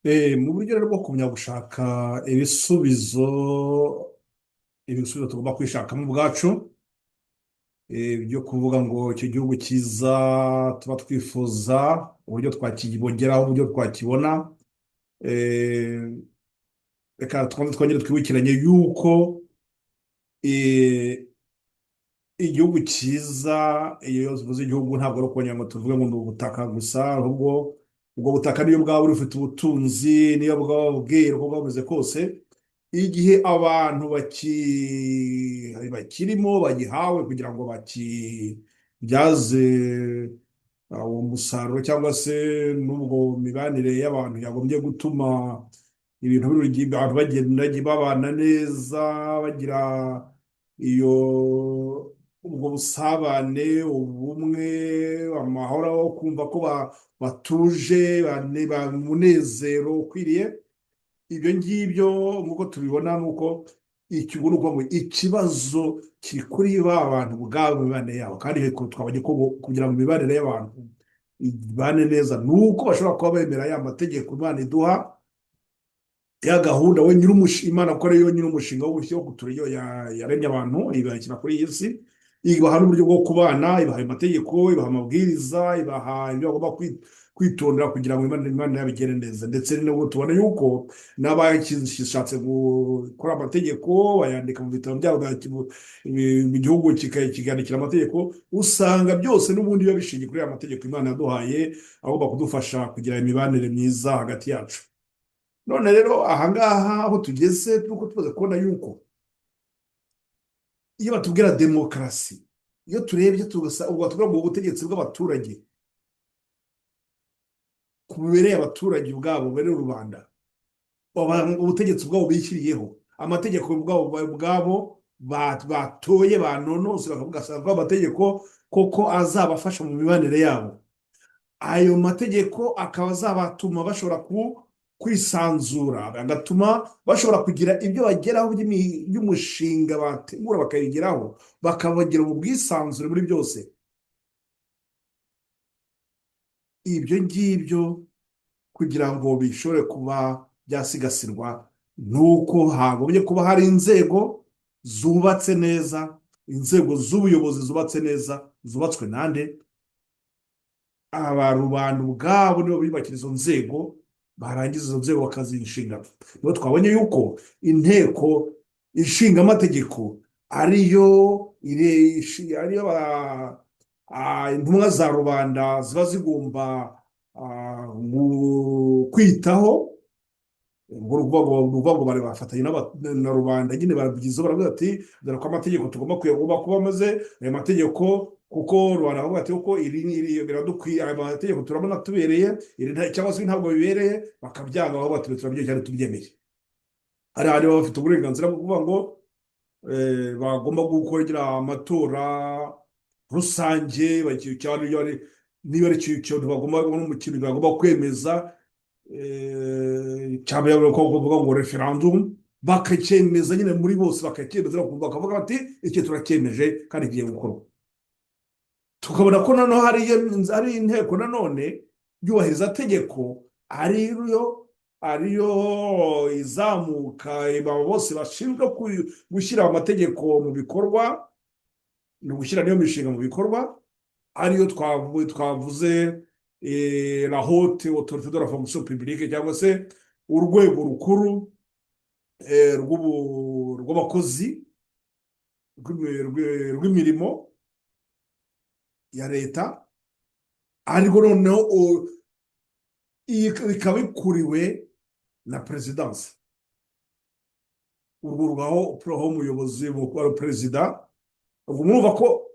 Mu buryo rero bwo kumenya gushaka ibisubizo, ibisubizo tugomba kwishakamo ubwacu, byo kuvuga ngo icyo gihugu cyiza tuba twifuza, uburyo twakibogeraho, uburyo twakibona, reka twongere twibukiranye yuko igihugu cyiza, iyo tuvuze igihugu ntabwo ari ukongera ngo tuvuge ngo ni ubutaka gusa, ahubwo ubwo butaka niyo bwaba bufite ubutunzi, niyo bwaba bwera, uko bwaba bumeze kose, igihe abantu bakirimo bagihawe kugira ngo bakibyaze uwo musaruro, cyangwa se n'ubwo mibanire y'abantu yagombye gutuma ibintu abantu bagenda babana neza, bagira iyo ubwo busabane, ubumwe, amahoro, kumva ko batuje, umunezero ukwiriye. Ibyo ngibyo nk'uko tubibona, nuko iki ni ukuvuga ngo ikibazo kiri kuri ba bantu ubwabo mu mibanire yabo. Kandi twabonye ko kugira ngo imibanire y'abantu ibane neza ni uko bashobora kuba bemera ya mategeko Imana iduha, ya gahunda we nyir'umushinga, Imana ko ariyo nyir'umushinga wo gutura, iyo yaremye abantu ibashyira kuri iyi si, ibaha n'uburyo bwo kubana, ibaha amategeko, ibaha amabwiriza, ibaha ibyo bagomba kwitondera kugira ngo Imana yabo igende neza. Ndetse n'ubwo tubona yuko n'abashatse gukora amategeko bayandika mu bitabo byabo, mu gihugu kikandikira amategeko, usanga byose n'ubundi biba bishingiye kuri aya mategeko Imana yaduhaye, agomba kudufasha kugira imibanire myiza hagati yacu. None rero ahangaha aho tugeze, nuko tumaze kubona yuko iyo batubwira demokarasi, iyo turebye ubwo batubwira ngo ubutegetsi bw'abaturage, bubereye abaturage ubwabo, bubereye rubanda, ubutegetsi ubwabo bishyiriyeho, amategeko ubwabo batoye, banonose, bakavuga ko amategeko koko azabafasha mu mibanire yabo, ayo mategeko akaba azabatuma bashobora kwisanzura, agatuma bashobora kugira ibyo bageraho by'umushinga bategura bakabigeraho, bakabagira mu bwisanzure muri byose. Ibyo ngibyo kugira ngo bishobore kuba byasigasirwa, ni uko hagombye kuba hari inzego zubatse neza, inzego z'ubuyobozi zubatse neza. Zubatswe nande? Abarubanda ubwabo nibo biyubakira izo nzego, barangiza izo nzego bakaziha inshingano. Nibo twabonye yuko Inteko Ishinga Amategeko ariyo intumwa za rubanda ziba zigomba kwitaho. Ubwo ni ukuvuga ngo bari bafatanya na rubanda nyine, barabyiza, baravuga ati: "Dore ko amategeko tugomba kuyagomba kuba ameze, aya mategeko kuko rubanda bavuga ati kuko iri iri biradukwiye, aya mategeko turabona tubereye iri cyangwa se ntabwo bibereye", bakabyanga, bakavuga bati: "Turabyemeye cyane, tubyemeye." Hari baba bafite uburenganzira bwo kuvuga ngo bagomba gukora amatora rusange, cyane niba ari ikintu bagomba, mu kintu bagomba kwemeza, cyangwa ko kuvuga ngo referendum, bakacyemeza nyine muri bose, bakacyemeza, bakavuga bati: "Iki turacyemeje kandi kigiye gukorwa." Tukabona ko noneho hari inteko nanone yubahiriza tegeko, ariyo izamuka, aba bose bashinzwe gushyira amategeko mu bikorwa, ni ugushyira niyo mishinga mu bikorwa, ariyo twavuze la Haute Autorité de la Fonction Publique, cyangwa se urwego rukuru rw'abakozi rw'imirimo ya leta, ariko noneho iyi ikaba ikuriwe na perezidansi. Urwo rubaho aho umuyobozi mukuru perezida. Ubwo murumva ko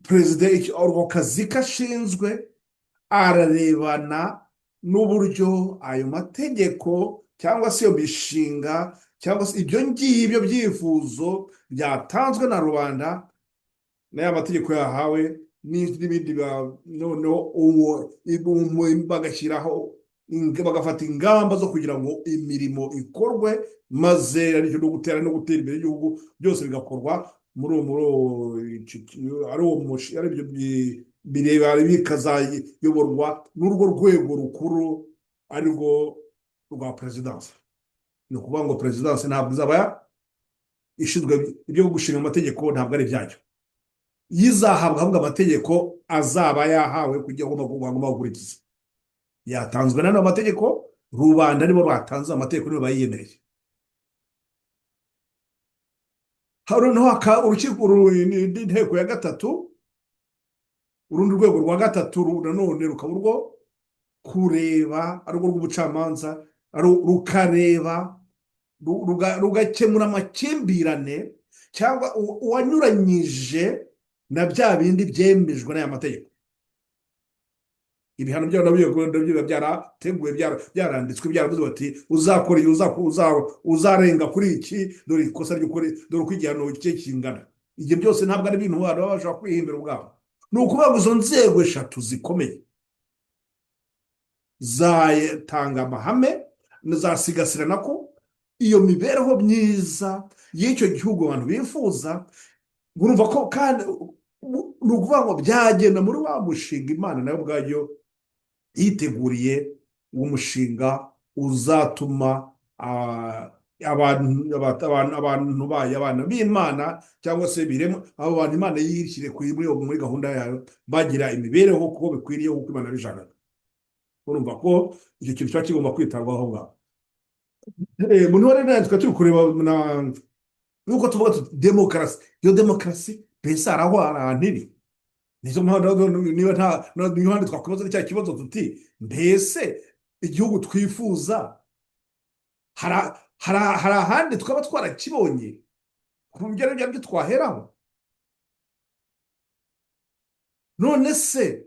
perezida urwo kazi ke ashinzwe ararebana n'uburyo ayo mategeko cyangwa se iyo mishinga cyangwa se ibyo ngibyo byifuzo byatanzwe na rubanda n'aya mategeko yahawe n'ibindi, noneho uwo bagashyiraho, bagafata ingamba zo kugira ngo imirimo ikorwe, maze aricyo no gutera imbere y'igihugu, byose bigakorwa muri uwo ari uwo ari ibyo bireba, bikazayoborwa n'urwo rwego rukuru. Ari rwo rwa perezidansi. Ni ukuvuga ngo perezidansi ntabwo izaba ishinzwe ibyo gushinga amategeko, ntabwo ari ibyayo. Yizahabwa ahubwo amategeko azaba yahawe kugira ngo agomba gukurikiza, yatanzwe n'ano mategeko. Rubanda nibo batanze amategeko, nibo bayiyemereye. Noneho urukiko, inteko ya gatatu, urundi rwego rwa gatatu nanone rukaba urwo kureba, ari urwo rw'ubucamanza, rukareba, rugakemura amakimbirane cyangwa uwanyuranyije na bya bindi byemejwe n'aya mategeko. Ibihano byabo nabyo biba byarateguwe, byaranditswe, byaravuze bati: "Uzakora iyi, uzarenga kuri iki, dore ikosa ry'ukuri, dore uko igihano cye kingana." Ibyo byose ntabwo ari ibintu abantu baba bashobora kwihimbira ubwabo. Ni ukuvuga ngo izo nzego eshatu zikomeye zatanga amahame, zasigasira nako iyo mibereho myiza y'icyo gihugu abantu bifuza. Urumva ko kandi ni ukuvuga ngo byagenda muri wa mushinga Imana nayo ubwayo yiteguriye, uwo mushinga uzatuma abantu bayo, abana b'Imana cyangwa se biremwa, abo bantu Imana yishyire muri gahunda yayo, bagira imibereho kuko bikwiriye, kuko Imana yabishakaga. Urumva ko icyo kintu kiba kigomba kwitabwaho aho ngaho. Mu ntore natwe turi kureba nuko tuvuga tuti demokarasi, iyo demokarasi mbese hari aho ahantu iri? Nizo mpamvu niba nta niyo handi twakwibaza cya kibazo tuti: mbese igihugu twifuza hari ahandi twaba twarakibonye ku buryo ari byo twaheraho? None se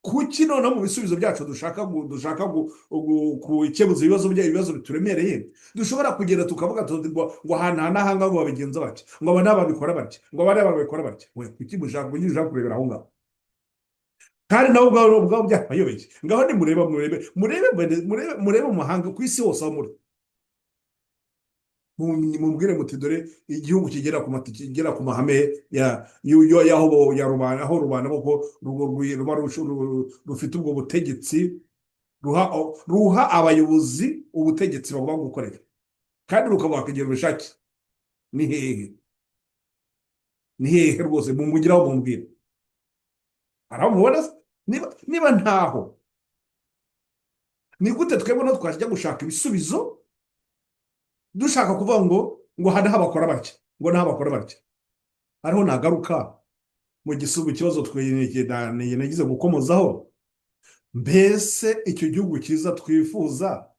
kuki noneho mu bisubizo byacu dushaka gukemuza ibibazo bituremereye, dushobora kugenda tukavuga tuti ngo ahantu aha n'aha ngaha ngo babigenza batya, ngo aba n'aba babikora batya, ngo aba n'aba babikora batya? We kuki mushaka kurebera aho ngaho kandi nabo ubwabo byabayobeye? Ngaho nimureba, murebe, murebe, murebe, murebe mu mahanga, ku isi hose aho muri, mubwire muti: "Dore igihugu kigera ku mahame y'aho ya rubanda, aho rubanda koko ruba rufite ubwo butegetsi, ruha abayobozi ubutegetsi bagomba gukorera kandi rukabakagira ubushake." Ni hehe? Ni hehe rwose? Mumugiraho mumbwire. Hari aho mubona se? Niba ntaho, ni gute twebwe no twajya gushaka ibisubizo dushaka kuvuga ngo aha naho bakora batya, ngo naho bakora batya? Hariho nagaruka mu kibazo nagize gukomozaho: mbese icyo gihugu cyiza twifuza,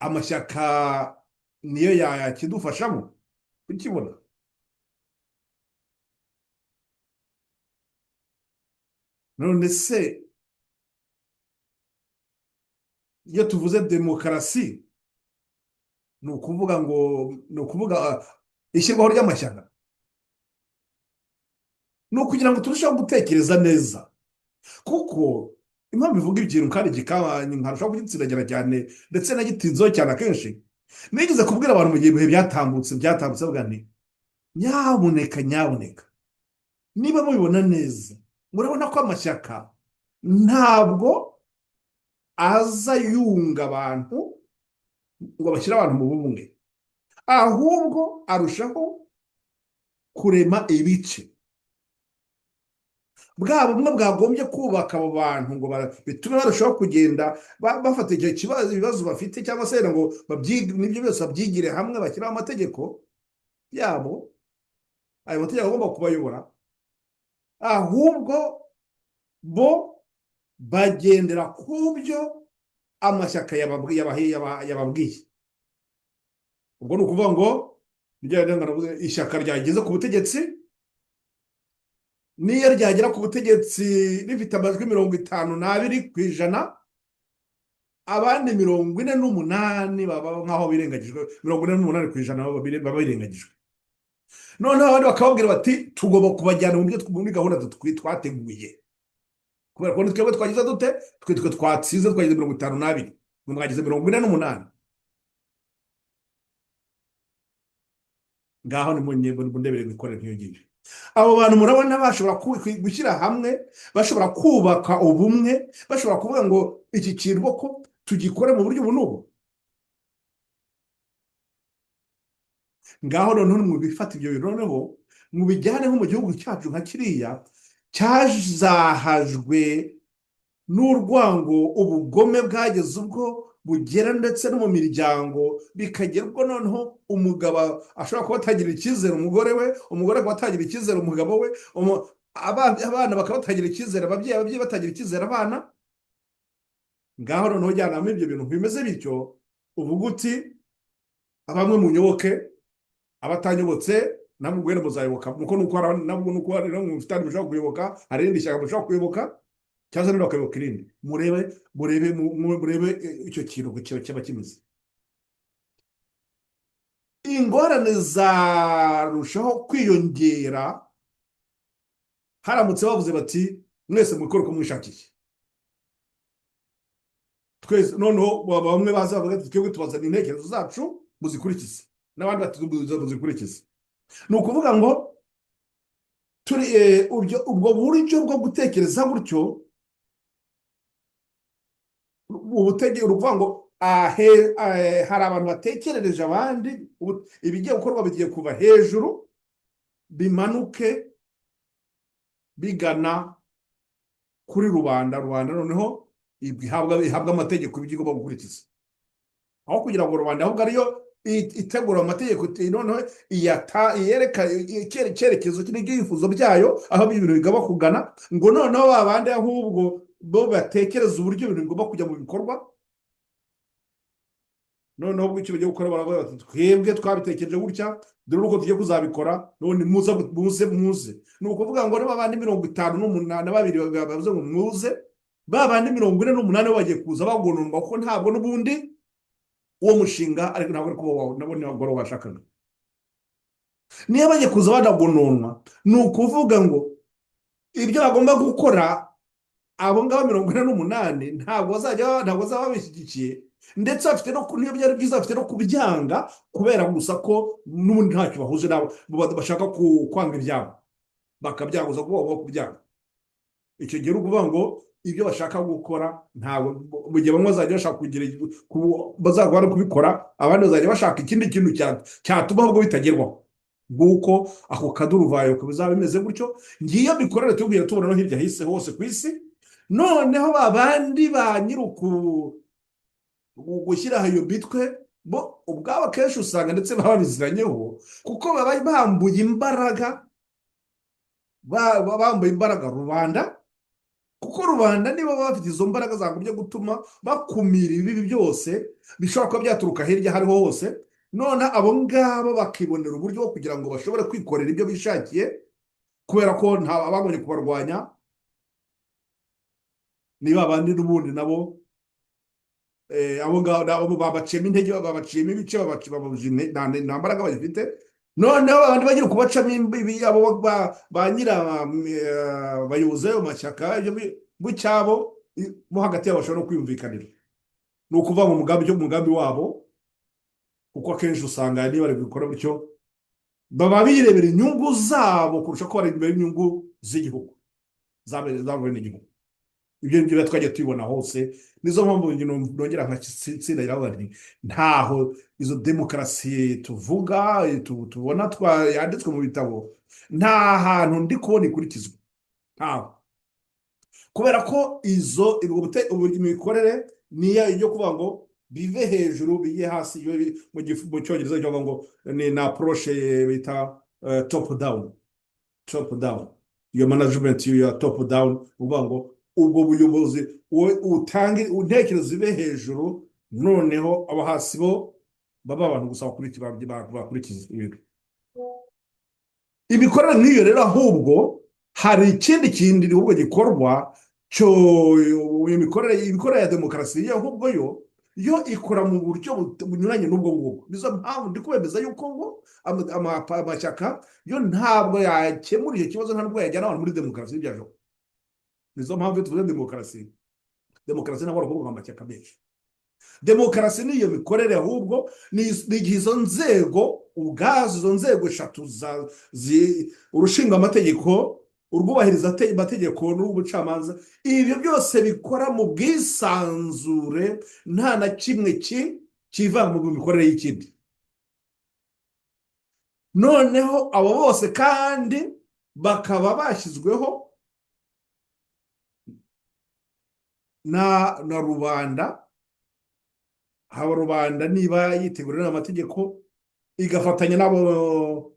amashyaka niyo yakidufashamo kukibona? None se iyo tuvuze demokarasi, ni ukuvuga ngo ni ukuvuga ishyirwaho ry'amashyaka? Ni ukugira ngo turusheho gutekereza neza, kuko impamvu ivuga ikintu kandi kikaba nkarushaho kugitsindagira cyane, ndetse nagitinzeho cyane akenshi, nigeze kubwira abantu mu gihe ibihe byatambutse bavuga nti: "Nyabuneka, nyabuneka, niba mubibona neza, murabona ko amashyaka ntabwo aza yunga abantu ngo bashyire abantu mu bumwe, ahubwo arushaho kurema ibice. Bwa bumwe bwagombye kubaka abo bantu ngo bitume barushaho kugenda bafata icyo kibazo, ibibazo bafite, cyangwa se wenda ngo n'ibyo byose babyigire hamwe, bashyiraho amategeko yabo, ayo mategeko agomba kubayobora, ahubwo bo bagendera ku byo amashyaka yababwiye." Ubwo ni ukuvuga ngo ishyaka ryageze ku butegetsi, niyo ryagera ku butegetsi rifite amajwi 52%, abandi 48 baba nk'aho birengagijwe, 48% baba birengagijwe. Noneho abandi bakababwira bati: "Tugomba kubajyana mu byo muri gahunda twateguye, kubera ko twebwe twagize dute, twe twatsinze, twagize 52, mwe mwagize 48. Ngaho ni mundebere imikorere nk'iyo ngiyo." Abo bantu murabona bashobora gushyira hamwe, bashobora kubaka ubumwe, bashobora kuvuga ngo iki kintu koko tugikore mu buryo ubu n'ubu? Ngaho noneho mubifata ibyo bintu, noneho mubijyane nko mu gihugu cyacu nka kiriya cyazahajwe n'urwango, ubugome bwageze ubwo bugera ndetse no mu miryango, bikagera ubwo noneho umugabo ashobora kuba atagira icyizere umugore we, umugore akaba atagira icyizere umugabo we, abana bakaba batagira icyizere ababyeyi, ababyeyi batagira icyizere abana. Ngaho noneho jyanamo ibyo bintu bimeze bityo, uvuga uti bamwe munyoboke, abatanyobotse namwe ubwo muzayoboka, nuko nuko hari nabwo nuko hari namwe mufite mushobora kuyoboka, hari irindi shyaka mushobora kuyoboka, cyangwa se bakayoboka irindi. Murebe, murebe, murebe icyo kintu uko kiba kimeze. Ingorane zarushaho kwiyongera haramutse bavuze bati mwese mukore uko mwishakiye, twese. Noneho bamwe baza bavuga ati twebwe tubazana intekerezo zacu muzikurikize, n'abandi bati muzikurikize. Ni ukuvuga ngo turi ubwo buryo bwo gutekereza gutyo, uruvuga ngo hari abantu batekerereje abandi, ibigiye gukorwa bigiye kuva hejuru bimanuke bigana kuri rubanda. Rubanda noneho ihabwa amategeko ibyo igomba gukurikiza, aho kugira ngo rubanda ahubwo ariyo itegura amategeko, noneho iyereka icyerekezo n'ibyifuzo byayo aho ibintu bigomba kugana, ngo noneho ba bandi ahubwo bo batekereza uburyo ibintu bigomba kujya mu bikorwa. Noneho ubwo icyo bagiye gukora, baravuga bati twebwe twabitekereje gutya, dore uko tugiye kuzabikora, none muze, muze, muze. Ni ukuvuga ngo niba abandi 58 na babiri bavuze ngo muze, ba bandi 48 bo bagiye kuza bagononwa, kuko ntabwo n'ubundi uwo mushinga ariko ntabwo ari kuba wawe, nabo ntabwo ari uwo bashakaga. Niba bagiye kuza banagononwa, ni ukuvuga ngo ibyo bagomba gukora abo ngabo 48 ntabwo bazajya, ntabwo bazaba babishyigikiye, ndetse bafite no niyo byari byiza bafite no kubyanga, kubera gusa ko n'ubundi ntacyo bahuje nabo, bashaka kwanga ibyabo, bakabyanguza kuko bagomba kubyanga. Icyo gihe uri ukuvuga ngo ibyo bashaka gukora ntabwo, mu gihe bamwe bazajya bashaka kugira bazaba bari kubikora, abandi bazajya bashaka ikindi kintu cyatuma ahubwo bitagerwaho. Nguko ako kaduruvayo bizaba bimeze gutyo. Ngiyo mikorere tubwira tubona no hirya hise hose ku isi. Noneho ba bandi ba nyiri gushyiraho iyo mitwe, bo ubwabo akenshi usanga ndetse baba babiziranyeho, kuko baba bambuye imbaraga, bambuye imbaraga rubanda, kuko rubanda niba bafite izo mbaraga zagombye gutuma bakumira ibibi byose bishobora kuba byaturuka hirya aho ariho hose. None abo ngabo bakibonera uburyo bwo kugira ngo bashobore kwikorera ibyo bishakiye, kubera ko nta abagombye kubarwanya, niba abandi n'ubundi nabo abo ngabo nabo babaciyemo intege, babaciyemo ibice, nta mbaraga bagifite. Noneho abandi bagira kubacamo imbibi, abo ba nyira bayobozi b'ayo mashyaka, ibyo bo cyabo bo hagati yabo bashobora no kwiyumvikanira, ni ukuvuga mu mugambi cyo mugambi wabo, kuko akenshi usanga niba bari gukora gutyo baba birebera inyungu zabo kurusha ko barebera inyungu z'igihugu, zabo n'igihugu. Ibyo ngibyo twagiye tubibona hose. Nizo mpamvu nongera nkatsindagira nti ntaho izo demokarasi tuvuga, tubona yanditswe mu bitabo, nta hantu ndi kubona ikurikizwa, ntaho, kubera ko izo imikorere niyo yo kuvuga ngo bive hejuru bijye hasi. Mu Cyongereza cyo ngo ni na approche bita top down, top down, iyo management ya top down, uvuga ngo ubwo buyobozi utange intekerezo zibe hejuru, noneho abo hasi bo baba abantu gusa bakurikiza ibintu. Imikorere nk'iyo rero, ahubwo hari ikindi kindi ahubwo gikorwa cyo imikorere ya demokarasi yo, ahubwo yo ikora mu buryo bunyuranye n'ubwo ngubwo. Nizo mpamvu ndi kubemeza yuko ngo amashyaka yo ntabwo yakemura icyo kibazo, nta nubwo yajyana abantu muri demokarasi y'ibyajo. Nizo mpamvu iyo tuvuze demokarasi, demokarasi ntabwo ari ukuvuga amashyaka menshi. Demokarasi ni iyo mikorere, ahubwo ni igihe izo nzego ubwazo, izo nzego eshatu, urushinga amategeko, urwubahiriza amategeko n'ubucamanza, ibyo byose bikora mu bwisanzure, nta na kimwe kivanga mu mikorere y'ikindi. Noneho abo bose kandi bakaba bashyizweho na rubanda. Haba rubanda niba yitegurira amategeko, igafatanya nabo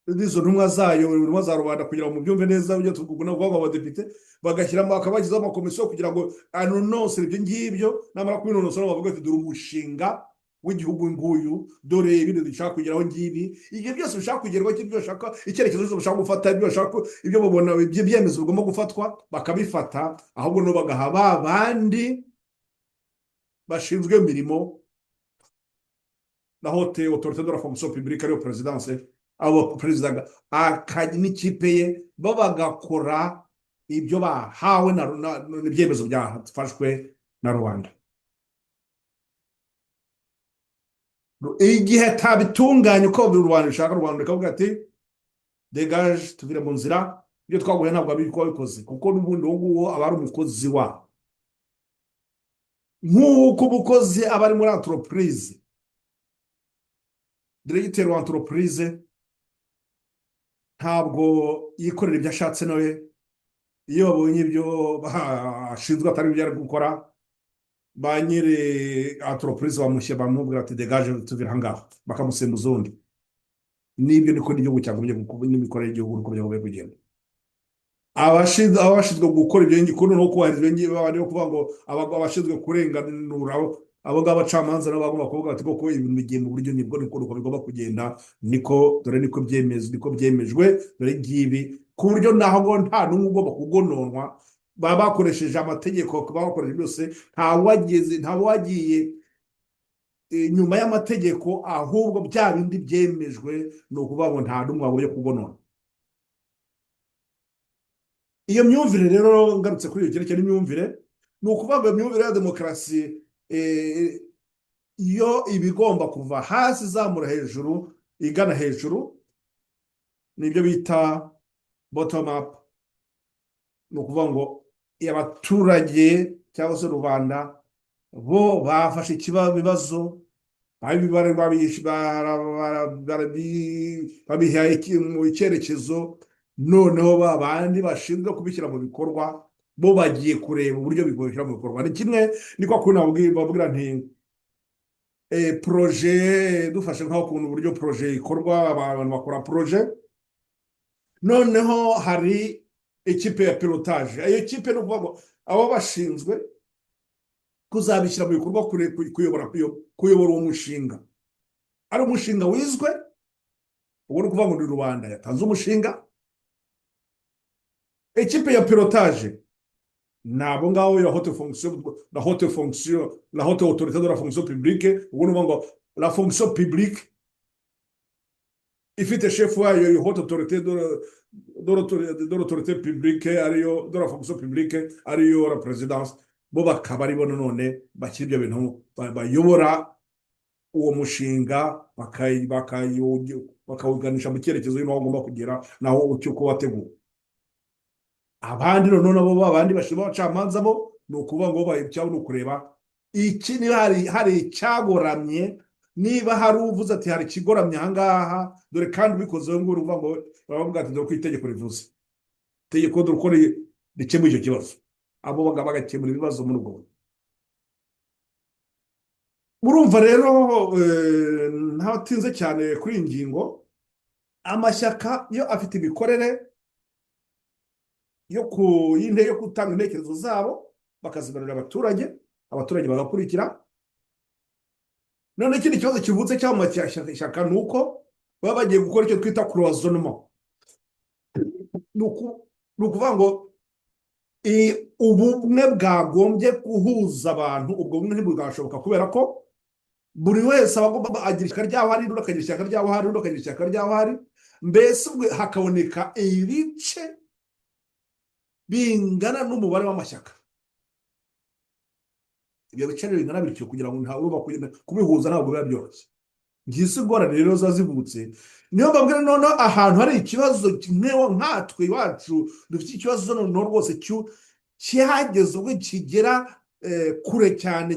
n'izo ntumwa zayo, intumwa za rubanda, kugira ngo mubyumve neza, ibyo tuvuga ngo abadepite bagashyiramo, bakaba bashyizeho amakomisiyo kugira ngo anonosore ibyo ngibyo. Namara kubinonosora, bavuga ati: "Dore umushinga w'igihugu nguyu, dore ibindi dushaka kugeraho ngibi." Ibyo byose bishaka kugerwaho, ibyo bashaka, icyerekezo cyose bashaka gufata, ibyo bashaka, ibyo babona, ibyo byemezo bigomba gufatwa, bakabifata. Ahubwo no bagaha ba bandi bashinzwe imirimo na haute autorité de la fonction publique, ariyo présidence, abo perezida n'ikipe ye bo bagakora ibyo bahawe n'ibyemezo byafashwe na rubanda. Igihe atabitunganya uko rubanda bishaka, rubanda rikavuga ati: "Dégage, tuvire mu nzira, ibyo twaguye ntabwo wabikoze," kuko n'ubundi uwo nguwo aba ari umukozi wabo, nk'uko umukozi aba ari muri entreprise. Diregiteri wa entreprise ntabwo yikorera ibyo ashatse nawe. Iyo babonye ibyo bashinzwe atari ibyo ari gukora, ba nyiri entreprise bamushyira, bamubwira ati: "Dégage, tuvire aha ngaha," bakamusimbuza undi. N'ibyo niko n'igihugu cyagombye, n'imikorere y'igihugu niko byagombye kugenda. Abashinzwe gukora ibyo ngibyo no kubahiriza ibyo ngibyo, bari kuvuga ngo abashinzwe kurenganura abo ngabo, abacamanza, nabo bagomba kuvuga bati: "Koko ibintu bigiye mu buryo, nibwo niko bigomba kugenda, niko dore niko byemezwa, niko byemejwe, dore ngibi," ku buryo naho ngo nta n'umwe ugomba kugononwa. Baba bakoresheje amategeko, baba bakoresheje byose, ntawageze, ntawagiye inyuma y'amategeko. Ahubwo bya bindi byemejwe, ni ukuvuga ngo nta n'umwe wagombye kugonona. Iyo myumvire rero, ngarutse kuri iyo cyerekeye n'imyumvire, ni ukuvuga ngo imyumvire ya demokarasi yo iba igomba kuva hasi izamura hejuru, igana hejuru, nibyo bita bottom up. Ni ukuvuga ngo abaturage cyangwa se rubanda bo bafashe ibibazo, babiha mu icyerekezo, noneho ba bandi bashinzwe kubishyira mu bikorwa bo bagiye kureba uburyo bibishyira mu bikorwa. Ni kimwe ni kwa kundi babwira nti projet, dufashe nk'aho ukuntu uburyo projet ikorwa, abantu bakora projet, noneho hari ikipe ya pilotage. Iyo kipe ni ukuvuga ngo abo bashinzwe kuzabishyira mu bikorwa, kuyobora uwo mushinga. Ari umushinga wizwe, ubwo ni ukuvuga ngo ni rubanda yatanze umushinga. Ekipe ya pilotage ni abo ngabo ya haute fonction, la haute fonction, la haute autorité de la fonction publique. Ubwo ni ukuvuga ngo la fonction publique ifite chef wayo, iyo haute autorité de l'autorité publique, ariyo de la fonction publique, ariyo la présidence, bo bakaba aribo nanone bashyira ibyo bintu, bayobora uwo mushinga, bakawuganisha mu cyerekezo y'aho ugomba kugera, naho cy'uko wateguwe. Abandi noneho nabo, abandi bashinzwe abacamanza, bo ni ukuvuga ngo cyangwa ni ukureba iki, niba hari icyagoramye, niba hari uvuze ati: "Hari ikigoramye aha ngaha, dore kandi ubikoze ngo," uruvuga ngo baravuga ati: "Dore ko itegeko rivuze, itegeko dore uko rikemura icyo kibazo." Abo bagakemura ibibazo muri ubwo buryo. Murumva rero, ntatinze cyane kuri iyi ngingo, amashyaka yo afite imikorere yo ku yo gutanga intekerezo zabo, bakazibarira abaturage, abaturage bagakurikira. None ikindi kibazo kivutse cyangwa amashyaka ni uko baba bagiye gukora icyo twita cloisonnement. Ni ukuvuga ngo ubumwe bwagombye guhuza abantu, ubwo bumwe ntibwashoboka, kubera ko buri wese aba agomba agira ishyaka ry'aho ari, undi akagira ishyaka ry'aho ari, undi akagira ishyaka ry'aho ari, mbese hakaboneka ibice bingana n'umubare w'amashyaka. Ibyo bice rero bingana bityo, kugira ngo ntawe ugomba kubihuza, ntabwo biba byoroshye. Ngizo ingorane rero ziba zivutse. Niyo mbabwira noneho ahantu hari ikibazo kimwe, nkatwe iwacu dufite ikibazo noneho rwose cyageze ubwo kigera kure cyane,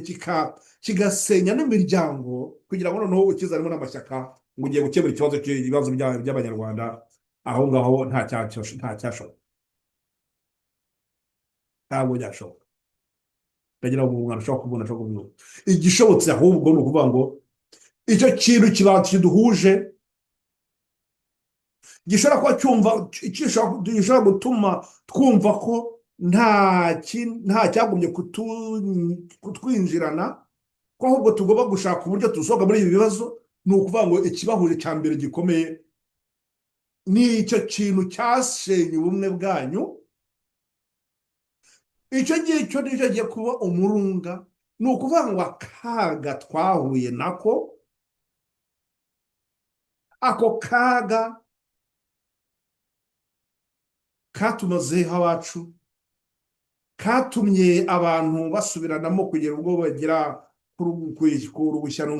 kigasenya n'imiryango, kugira ngo noneho ukizanemo n'amashyaka ngo ugiye gukemura ikibazo cy'ibibazo by'Abanyarwanda, aho ngaho nta cyashoboka, ntabwo byashoboka. Ndagira ngo umuntu ashobora kubona, ashobora kubyumva. Igishobotse ahubwo ni ukuvuga ngo icyo kintu kiba kiduhuje, gishobora kuba cyumva, gishobora gutuma twumva ko nta cyagumye kutwinjirana, ko ahubwo tugomba gushaka uburyo dusohoka muri ibi bibazo. Ni ukuvuga ngo ikibahuje cya mbere gikomeye ni icyo kintu cyashenye ubumwe bwanyu. Icyo ngicyo nicyo giye kuba umurunga. Ni ukuvuga ngo akaga twahuye nako, ako kaga katumazeho abacu, katumye abantu basubiranamo kugera ubwo bagera ku rubushyano,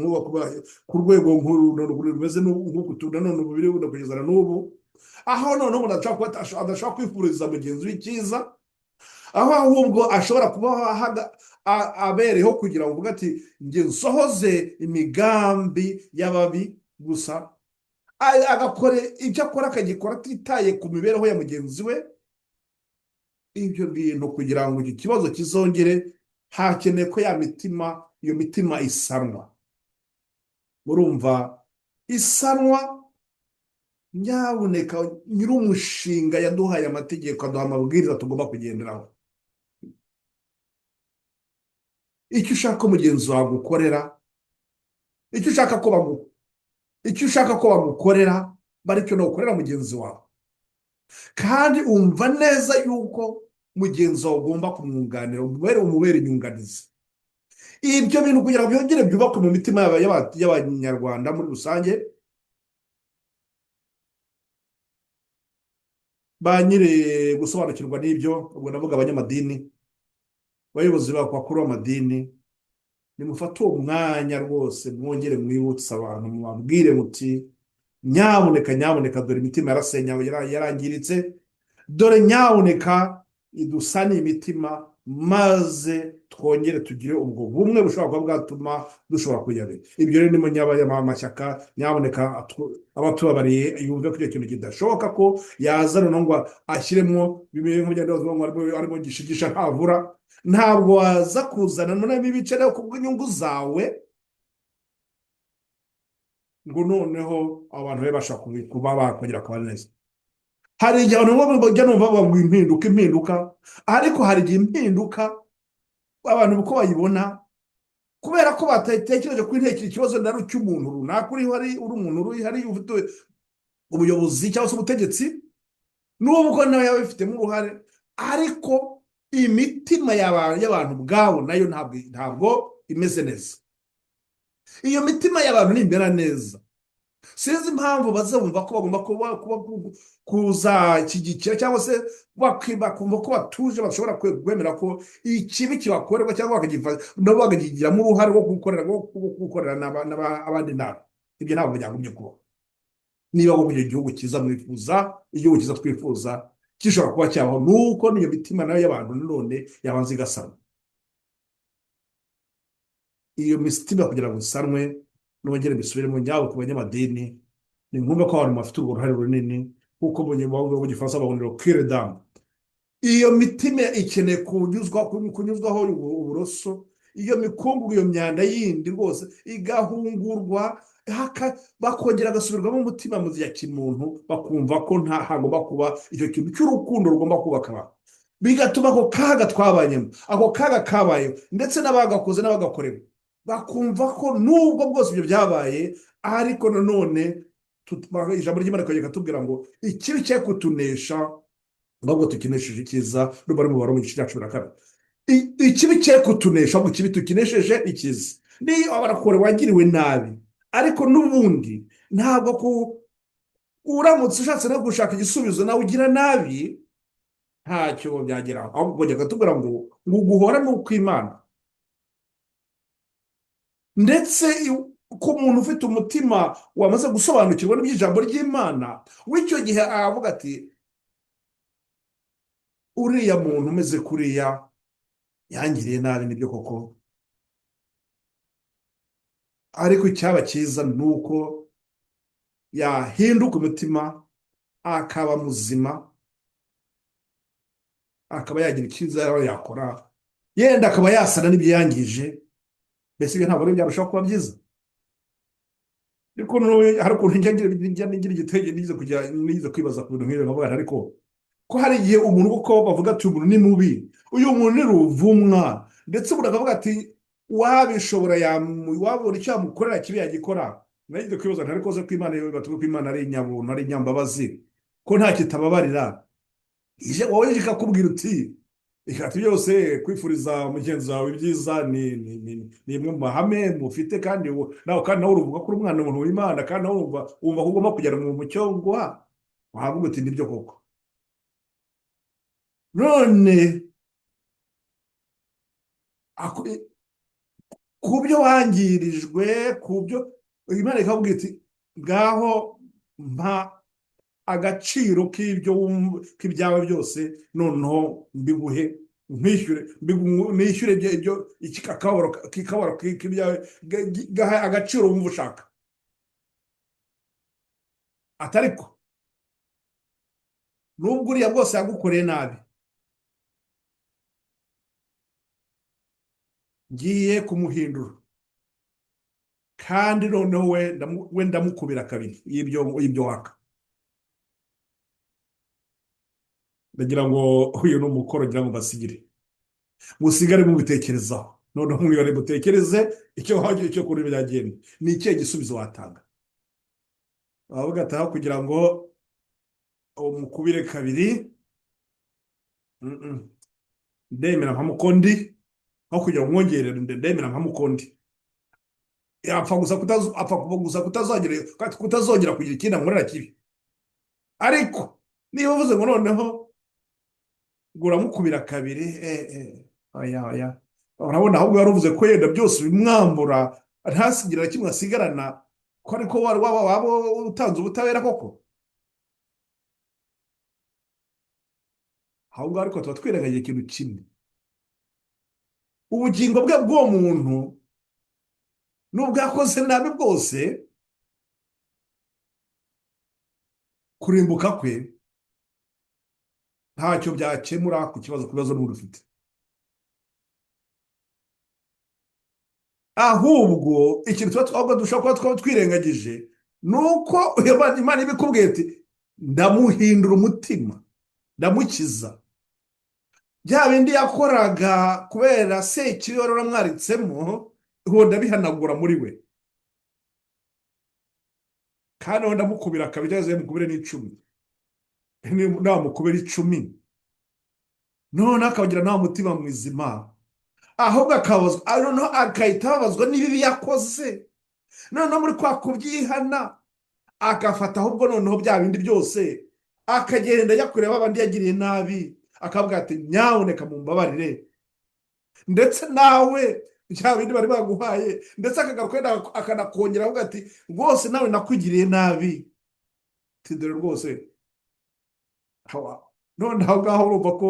ku rwego rumeze nk'uku nanone ubu biri kugeza na n'ubu, aho noneho umuntu adashobora kwifuriza mugenzi we icyiza, aho ahubwo ashobora kuba abereyeho kugira ngo uvuge ati: "Njye nsohoze imigambi y'ababi gusa", agakora ibyo akora, akagikora atitaye ku mibereho ya mugenzi we. Ibyo bintu, kugira ngo iki kibazo kizongere, hakeneye ko ya mitima, iyo mitima isanwa. Murumva, isanwa. Nyabuneka, nyir'umushinga yaduhaye amategeko, aduha amabwiriza tugomba kugenderaho. Icyo ushaka ko mugenzi wawe agukorera, icyo ushaka ko bagukorera, baricyo nukorera mugenzi wawe. Kandi umva neza yuko mugenzi wawe ugomba kumwunganira, umubere inyunganizi. Ibyo bintu kugira ngo byongere byubakwe mu mitima y'Abanyarwanda muri rusange, ba nyiri gusobanukirwa n'ibyo, ubwo ndavuga abanyamadini, abayobozi bakuru b'amadini, nimufate uwo mwanya rwose mwongere mwibutse abantu, mubabwire muti: "Nyabuneka, nyabuneka, dore imitima yarasenyawe, yarangiritse, dore nyabuneka idusane imitima, maze twongere tugire ubwo bumwe bushobora kuba bwatuma dushobora kujya." Ibyo rero nimo amashyaka, nyabuneka abatubabariye yumve ko icyo kintu kidashoboka ko yaza noneho ngo ashyiremo bimwe nk'ibyo arimo gishigisha ntavura. Ntabwo waza kuzana noneho ibice rero kubw'inyungu zawe, ngo noneho abantu babe bashobora kuba bakongera kuba neza. Hari igihe abantu bajya numva bavuga impinduka, impinduka, ariko hari igihe impinduka abantu uko bayibona, kubera ko batatekereje ko intekera ikibazo nari cy'umuntu runaka uriho, ari uri umuntu uri hari ufite ubuyobozi cyangwa se ubutegetsi, nubwo nawe yaba abifitemo uruhare, ariko imitima y'abantu ubwabo nayo ntabwo imeze neza. Iyo mitima y'abantu nimera neza, sinzi impamvu bazumva ko bagomba kuba kuzashyigikira cyangwa se bakumva ko batuje, bashobora kwemera ko ikibi kibakorerwa, cyangwa nabo bakakigiramo uruhare rwo gukorera abandi nabi. Ibyo ntabwo byagombye kubaho niba koko icyo gihugu cyiza mwifuza, igihugu cyiza twifuza gishobora kuba cyabaho, nuko n'iyo mitima nayo y'abantu nanone yabanza igasanwa. Iyo mitima kugira ngo isanwe, nongere mbisubiremo, nyabo ku banyamadini, ni ngombwa ko abantu bafite urwo ruhare runini, kuko mu Gifaransa babonera cure d'âme. Iyo mitima ikeneye kunyuzwaho uburoso, iyo mikungugu, iyo myanda yindi rwose igahungurwa, bakongera bagasubirwamo umutima mu ya kimuntu, bakumva ko nta hagomba kuba icyo kintu cy'urukundo rugomba kubaka abantu, bigatuma ako kaga twabanyemo, ako kaga kabayeho, ndetse n'abagakoze n'abagakorewe bakumva ko nubwo bwose ibyo byabaye, ariko nanone ijambo ry'Imana rikongera rikatubwira ngo ikibi cye kutunesha, ahubwo tukinesheje icyiza. N'ubu ari mu Baroma igice cya 12. Ikibi cye kutunesha, ahubwo ikibi tukinesheje icyiza. Niyo abarakore wagiriwe nabi, ariko n'ubundi ntabwo uramutse ushatse no gushaka igisubizo nawe ugira nabi, ntacyo byageraho. Ahubwo kongera katubwira ngo guhora ni ukw'Imana. Ndetse ku muntu ufite umutima wamaze gusobanukirwa n'iby'ijambo ry'Imana, w'icyo gihe aravuga ati: "Uriya muntu umeze kuriya yangiriye nabi, nibyo koko, ariko icyaba cyiza ni uko yahinduka umutima, akaba muzima, akaba yagira icyiza yakora, yenda akaba yasana n'ibyo yangije." Mbese ibyo ntabwo ari byarushaho kuba byiza? Hari ukuntu njya ngira igitekerezo, nigeze kwibaza ku bintu nk'ibyo, nkavuga, ariko ko hari igihe umuntu kuko bavuga ati: "Uyu muntu ni mubi, uyu muntu ni ruvumwa," ndetse umuntu akavuga ati: "Wabishobora, wabona icyo yamukorera kibi yagikora." Nageze kwibaza, ariko ko Imana, batuvuga ko Imana ari inyabuntu, ari inyambabazi, ko nta kitababarira, ije wowe ikakubwira uti ikati byose kwifuriza mugenzi wawe ibyiza ni imwe mu mahame mufite, kandi nawe uruvuga ko uri umwana umuntu w'Imana, kandi nawe wumva ko ugomba kugera mu mucyo nguha, wavuga uti: "Nibyo koko." None ku byo wangirijwe, ku byo Imana ikakubwira iti: "Ngaho mpa agaciro k'ibyo k'ibyawe byose, noneho mbiguhe, nkwishyure, nishyure ibyo akababaro k'ibyawe, gaha agaciro wumva ushaka." Atariko nubwo uriya bwose yagukoreye nabi, ngiye kumuhindura, kandi noneho we ndamukubira kabiri y'ibyo waka. Ndagira ngo uyu ni umukoro ngira ngo mbasigire, musigare mubitekerezaho. Noneho mwibare, mutekereze icyo wagira icyo kuri byagenda, ni ikihe gisubizo watanga? Wavuga ati: "Aho kugira ngo umukubire kabiri, ndemera nka mukondi, aho kugira ngo mwongerere, ndemera nka mukondi." Apfa gusa kutazongera kugira ikindi ankorera kibi. Ariko niba uvuze ngo noneho ngo uramukubira kabiri, oya oya, urabona ahubwo wari uvuze ko yenda byose ubimwambura, ntasigire na kimwe asigarana, ko ariko waba utanze ubutabera koko? Ahubwo ariko tuba twirengagije ikintu kimwe: ubugingo bwe bw'uwo muntu, nubwo yakoze nabi bwose, kurimbuka kwe ntacyo byakemura ku kibazo n'ubundi ufite. Ahubwo ikintu tuba ahubwo dushobora kuba twaba twirengagije ni uko Imana ibikubwiye ati: "Ndamuhindura umutima, ndamukiza bya bindi yakoraga kubera sekibi wari uramwaritsemo, ubu ndabihanagura muri we, kandi ubu ndamukubira kabiri cyangwa se mukubire n'icumi." Namukubira 10, noneho akagira nta mutima muzima, ahubwo akababazwa, noneho agahita ababazwa n'ibibi yakoze, noneho muri kwa kubyihana agafata ahubwo noneho bya bindi byose, akagenda ajya kureba abandi yagiriye nabi, akavuga ati: "Nyabuneka mumbabarire, ndetse nawe bya bindi bari baguhaye," ndetse akagaruka wenda akanakongera avuga ati: "Rwose nawe nakugiriye nabi, ati dore rwose." None aho ngaho urumva ko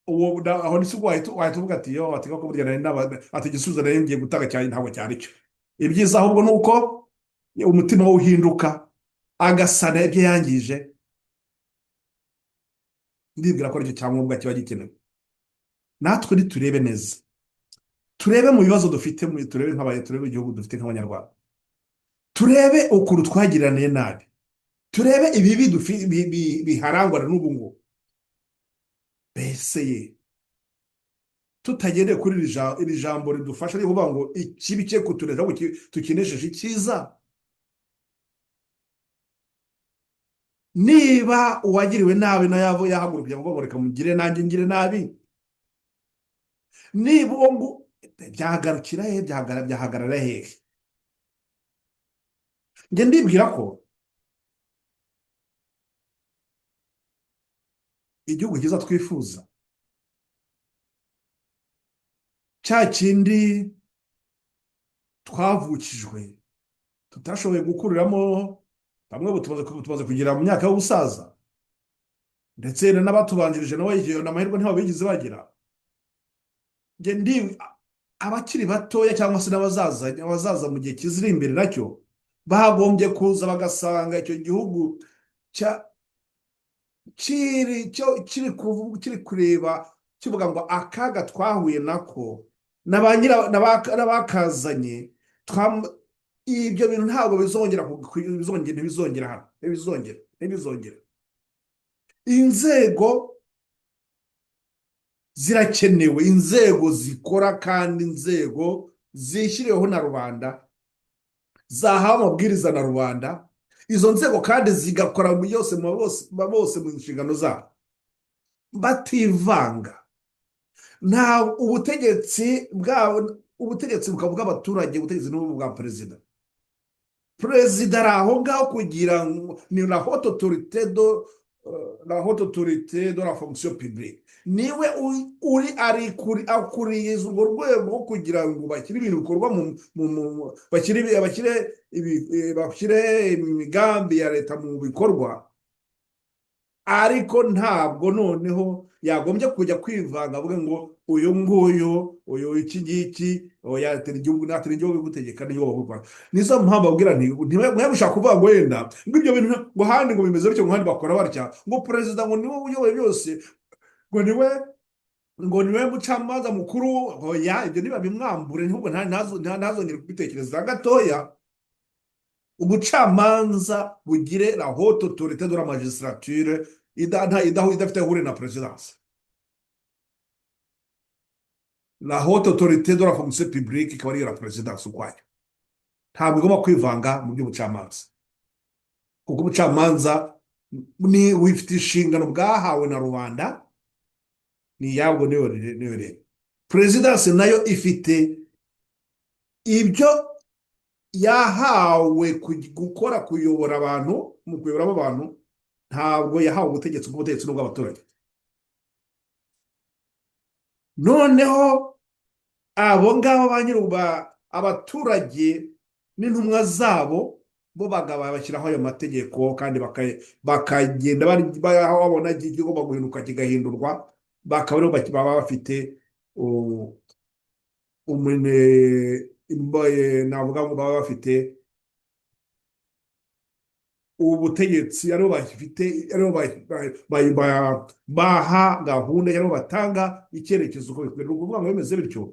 uwo aho ni wahita uvuga ati: "Yo," ati: "Koko burya nari ati igisubizo nari ngiye gutanga cyane ntabwo cyari cyo." Ibyiza ahubwo ni uko umutima we uhinduka, agasana ibyo yangije. Ndibwira ko aricyo cyangombwa kiba gikenewe. Natwe niturebe neza, turebe mu bibazo dufite, turebe turebe igihugu dufite nk'Abanyarwanda, turebe ukuntu twagiraniye nabi, turebe ibibi biharangwa n'ubu ngubu. Mbese ye tutagendeye kuri iri jambo ridufasha ryo kuvuga ngo ikibi cye kutureza ahubwo tukinesheje icyiza, niba uwagiriwe nabi nawe yahaguruka ngo reka mugire nanjye ngire nabi, niba uwo ngo byagarukira he, byahagarara hehe? Njye ndibwira ko igihugu cyiza twifuza, cya kindi Twavukijwe, tutashoboye gukuriramo. Bamwe ubu tumaze kugera mu myaka y'ubusaza, ndetse n'abatubanjirije nabo iyo amahirwe ntibabigeze bagira. Njye ndi abakiri batoya cyangwa se n'abazaza, abazaza mu gihe kiziri imbere, nacyo bagombye kuza bagasanga icyo gihugu cya kiri cyo kiri kureba, kivuga ngo akaga twahuye nako n'abakazanye, ibyo bintu ntabwo bizongera, bizongera, ntibizongera hano, ntibizongera, ntibizongera. Inzego zirakenewe, inzego zikora kandi inzego zishyiriweho na rubanda, zahawe amabwiriza na rubanda. Izo nzego kandi zigakora yose bose mu nshingano zabo bativanga. Nta ubutegetsi bwabo, ubutegetsi bukaba bw'abaturage, ubutegetsi n'ubu bwa perezida. Perezida ari aho ngaho kugira ngo ni la haute autorité de la fonction publique, niwe uri ari kuri akuriye urwo rwego kugira ngo bashyire ibintu bikorwa mu bashyire imigambi ya leta mu bikorwa. Ariko ntabwo noneho yagombye kujya kwivanga avuge ngo uyu nguyu, uyu, iki ngiki, oya, yatera igihugu, natera igihugu gutegeka niyo gukora. Nizo mpamvu abwira nti mwe gushaka kuvuga ngo wenda ngo ibyo bintu, ngo ahandi ngo bimeze bityo, ngo ahandi bakora batya, ngo perezida ngo niwe uyoboye byose, ngo niwe mucamanza mukuru. Oya, ibyo ntibabimwambure, ahubwo ntazongere kubitekereza gatoya. Ubucamanza bugire la haute autorité de la magistrature idafite aho ihuriye na présidence. La haute autorité de la fonction publique ikaba ariyo la présidence ukwayo. Ntabwo igomba kwivanga mu by'ubucamanza, kuko ubucamanza ni wifite inshingano bwahawe na rubanda, ni iyabwo, niyo rero. Présidence nayo ifite ibyo yahawe gukora, kuyobora abantu. Mu kuyobora abo bantu, ntabwo yahawe ubutegetsi, kuko ubutegetsi ni ubw'abaturage. Noneho abo ngabo ba nyiri abaturage n'intumwa zabo, bo bagaba bashyiraho ayo mategeko kandi bakagenda aho babona igomba guhinduka kigahindurwa, bakaba aribo baba bafite navuga ngo baba bafite ubutegetsi, aribo bafite, aribo baha gahunda, aribo batanga icyerekezo uko bikwiye. Ni ukuvuga ngo bimeze bityo,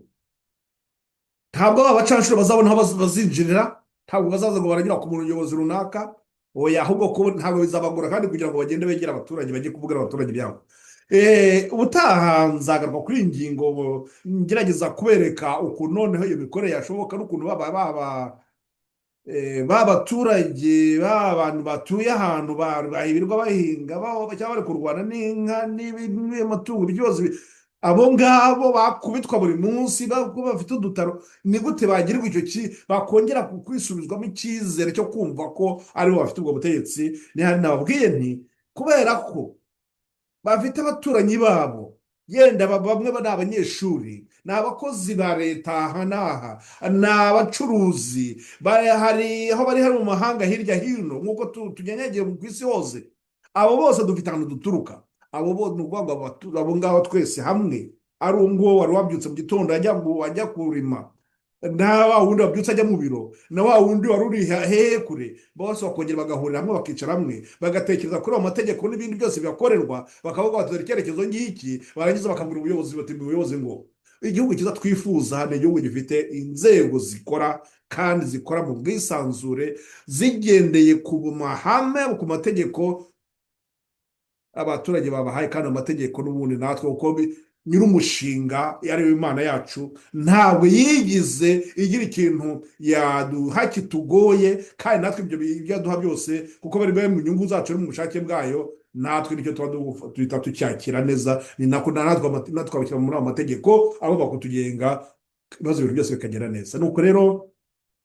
ntabwo aba bacanshuro bazabona aho bazinjirira, ntabwo bazaza ngo baranyura ku muyobozi runaka, oya. Ahubwo ko ntabwo bizabagora kandi kugira ngo bagende begere abaturage, bajye kuvugira abaturage ibyabo. Ubutaha nzagaruka kuri iyi ngingo, ngerageza kubereka ukuntu noneho iyo mikorere yashoboka n'ukuntu baba ba baturage, ba bantu batuye ahantu birirwa bahinga cyangwa bari kurwana n'inka n'amatungo byose, abo ngabo bakubitwa buri munsi, bafite udutaro, ni gute bagirirwa icyo bakongera kwisubizwamo icyizere cyo kumva ko aribo bafite ubwo butegetsi? Ni nababwiye nti kubera ko bafite abaturanyi babo, yenda bamwe ni abanyeshuri, ni abakozi ba leta aha n'aha, ni abacuruzi, hari aho bari, hari mu mahanga hirya hino, nk'uko tunyanyagiye ku isi hose. Abo bose dufite ahantu duturuka. Abo bo ni ukuvuga ngo abo ngabo twese hamwe, ari uwo nguwo wari wabyutse mu gitondo ajya kurima, na wa wundi wabyutse ajya mu biro, na wa wundi wari uri hehe kure, bose bakongera bagahurira hamwe, bakicara hamwe, bagatekereza kuri ayo mategeko n'ibindi byose bibakorerwa, bakavuga bati: "Dore icyerekezo ngiki." Barangiza bakabwira ubuyobozi bati: "Ubuyobozi, ngo igihugu cyiza twifuza ni igihugu gifite inzego zikora kandi zikora mu bwisanzure, zigendeye ku mahame, ku mategeko abaturage babahaye." Kandi amategeko n'ubundi natwe, kuko nyir'umushinga ari we Imana yacu, ntabwo yigize igira ikintu yaduha kitugoye. Kandi natwe ibyo yaduha byose, kuko bari mu nyungu zacu no mu bushake bwayo, natwe nicyo tuba duhita tucyakira neza. Ni nako natwe twabishyira muri ayo mategeko agomba kutugenga, ibibazo, ibintu byose bikagenda neza. Nuko rero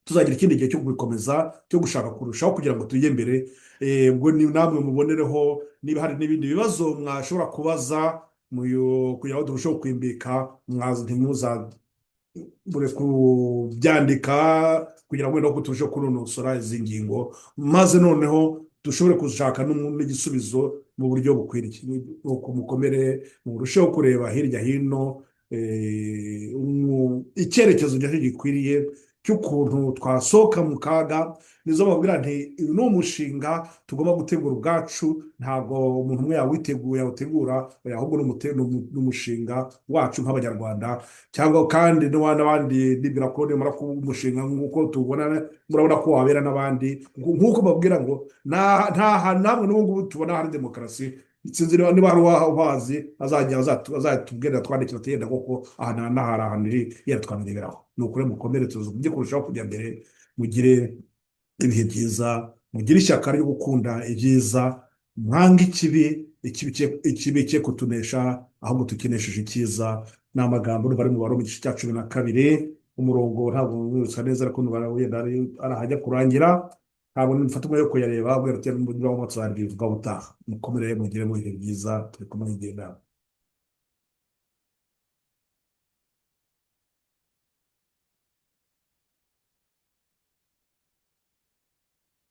tuzagira ikindi gihe cyo kubikomeza, cyo gushaka kurushaho kugira ngo tujye mbere. Ubwo ni namwe mubonereho, niba hari n'ibindi bibazo mwashobora kubaza kugira ngo turusheho kwimbika, ntimuza bure kubyandika kugira ngo wenda ko turusheho kunonosora izi ngingo, maze noneho dushobore gushaka n'igisubizo mu buryo bukwiriye. Nuko mukomere, murusheho kureba hirya hino icyerekezo nyacyo gikwiriye cy'ukuntu twasohoka mu kaga. Nizo babwira nti uyu ni umushinga tugomba gutegura ubwacu, ntabwo umuntu umwe yawiteguye yawutegura, ahubwo ni umushinga wacu nk'Abanyarwanda cyangwa kandi n'abandi. Nibwira ko nimara kuba umushinga nk'uko tubona, murabona ko wabera n'abandi, nk'uko babwira ngo nta hantu namwe n'ubu ngubu tubona hari demokarasi. Sinzi niba hari uhazi, azajya azatubwira, twandikira ati yenda koko aha n'aha hari ahantu iri, yenda twabireberaho. Ni ukuri mukomere, tuzi mujye kurushaho kujya mbere, mugire ibihe byiza, mugire ishyaka ryo gukunda ibyiza, mwange ikibi, ikibi cye kutunesha, ahubwo tukinesheje icyiza. Ni amagambo bari mu Baroma igice cya 12, umurongo ntabwo mwibutsa neza, ariko wenda ari ahajya kurangira. Ntabwo nifata umwanya wo kuyareba, ubwo niba tuzaryivuga ubutaha. Mukomere, mugire mu bihe byiza, turi kumwe igihe inama.